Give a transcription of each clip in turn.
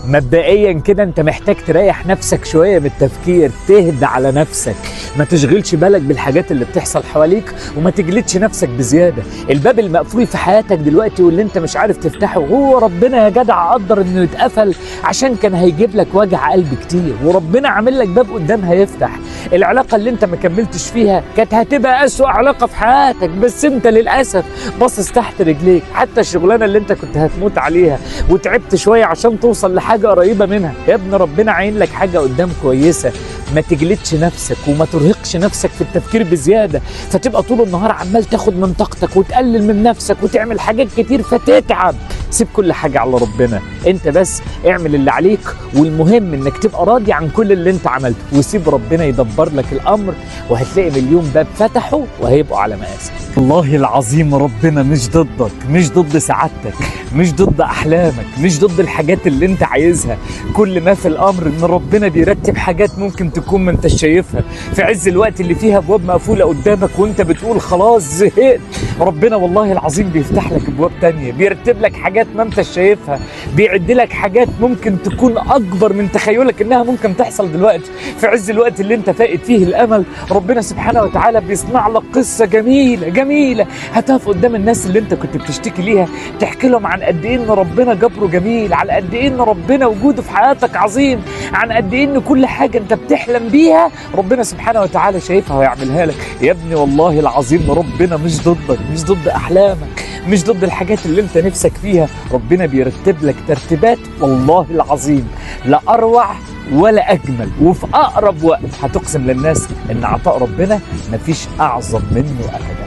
مبدئيا كده انت محتاج تريح نفسك شوية من التفكير، تهدى على نفسك، ما تشغلش بالك بالحاجات اللي بتحصل حواليك وما تجلدش نفسك بزيادة. الباب المقفول في حياتك دلوقتي واللي انت مش عارف تفتحه هو ربنا يا جدع قدر انه يتقفل عشان كان هيجيب لك وجع قلب كتير، وربنا عامل لك باب قدام هيفتح. العلاقة اللي انت ما كملتش فيها كانت هتبقى أسوأ علاقة في حياتك، بس انت للأسف باصص تحت رجليك. حتى الشغلانة اللي انت كنت هتموت عليها وتعبت شوية عشان توصل لحاجة قريبة منها، يا ابن ربنا عين لك حاجة قدام كويسة. ما تجلدش نفسك وما ترهقش نفسك في التفكير بزيادة، فتبقى طول النهار عمال تاخد من طاقتك وتقلل من نفسك وتعمل حاجات كتير فتتعب. سيب كل حاجة على ربنا، انت بس اعمل اللي عليك، والمهم انك تبقى راضي عن كل اللي انت عملته، وسيب ربنا يدبر لك الامر، وهتلاقي مليون باب فتحوا وهيبقوا على مقاسك. والله العظيم ربنا مش ضدك، مش ضد سعادتك، مش ضد احلامك، مش ضد الحاجات اللي انت عايزها. كل ما في الامر ان ربنا بيرتب حاجات ممكن تكون ما انت شايفها. في عز الوقت اللي فيها ابواب مقفولة قدامك وانت بتقول خلاص زهقت، ربنا والله العظيم بيفتح لك ابواب تانية، بيرتب لك حاجات ما انت شايفها، بيعد لك حاجات ممكن تكون اكبر من تخيلك انها ممكن تحصل دلوقتي. في عز الوقت اللي انت فاقد فيه الامل، ربنا سبحانه وتعالى بيصنع لك قصة جميلة جميلة هتقف قدام الناس اللي انت كنت بتشتكي ليها، تحكي لهم عن قد ايه ان ربنا جبرة جميل، على قد ايه ان ربنا وجوده في حياتك عظيم، عن قد ايه ان كل حاجة انت بتحلم بيها ربنا سبحانه وتعالى شايفها ويعملها لك. يا ابني والله العظيم ربنا مش ضدك، مش ضد احلامك، مش ضد الحاجات اللي انت نفسك فيها. ربنا بيرتب لك ترتيبات والله العظيم لا اروع ولا اجمل، وفي اقرب وقت هتقسم للناس ان عطاء ربنا مفيش اعظم منه ابدا.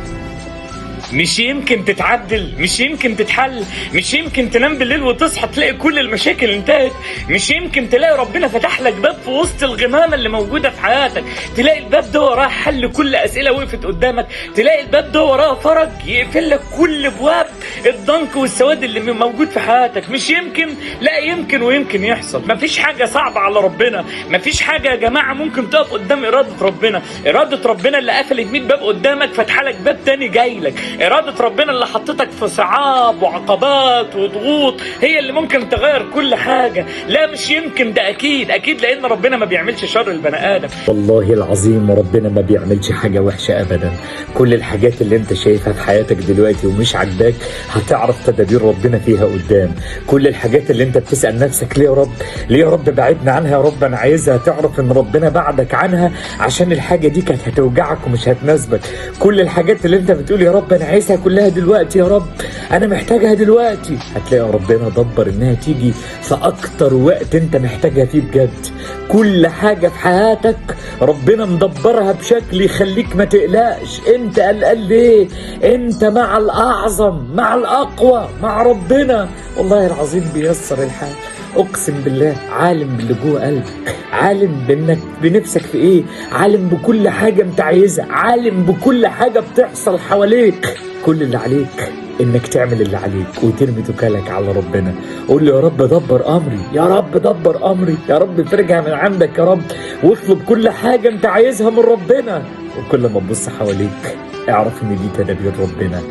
مش يمكن تتعدل، مش يمكن تتحل، مش يمكن تنام بالليل وتصحى تلاقي كل المشاكل انتهت، مش يمكن تلاقي ربنا فتح لك باب في وسط الغمامة اللي موجودة في حياتك، تلاقي الباب ده وراه حل كل أسئلة وقفت قدامك، تلاقي الباب ده وراه فرج يقفل لك كل ابواب الضنك والسواد اللي موجود في حياتك. مش يمكن، لا يمكن ويمكن يحصل. مفيش حاجة صعبة على ربنا، مفيش حاجة يا جماعة ممكن تقف قدام إرادة ربنا. إرادة ربنا اللي قفلت 100 باب قدامك فتح لك باب تاني جاي لك. إرادة ربنا اللي حطتك في صعاب وعقبات وضغوط هي اللي ممكن تغير كل حاجة. لا مش يمكن، ده أكيد أكيد، لأن ربنا ما بيعملش شر البني آدم. والله العظيم ربنا ما بيعملش حاجة وحشة أبدا. كل الحاجات اللي انت شايفها في حياتك دلوقتي ومش عاجباك هتعرف تدابير ربنا فيها قدام. كل الحاجات اللي انت بتسأل نفسك ليه يا رب، ليه يا رب بعدنا عنها يا رب انا عايزها، تعرف ان ربنا بعدك عنها عشان الحاجة دي كانت هتوجعك ومش هتناسبك. كل الحاجات اللي انت بتقول يا رب انا عايزها كلها دلوقتي يا رب انا محتاجها دلوقتي، هتلاقي ربنا دبر انها تيجي في اكتر وقت انت محتاجها فيه بجد. كل حاجة في حياتك ربنا مدبرها بشكل يخليك ما تقلقش. انت قلقان ليه؟ انت مع الاعظم، مع الاقوى، مع ربنا. والله العظيم بيسر الحال، اقسم بالله. عالم باللي جوه قلبك، عالم بانك بنفسك في ايه، عالم بكل حاجة انت عايزها، عالم بكل حاجة بتحصل حواليك. كل اللي عليك انك تعمل اللي عليك وترمي توكلك على ربنا. قول له يا رب دبر امري، يا رب دبر امري، يا رب فرجها من عندك يا رب، واطلب كل حاجة انت عايزها من ربنا. وكل ما تبص حواليك اعرف ان دي تدابير ربنا.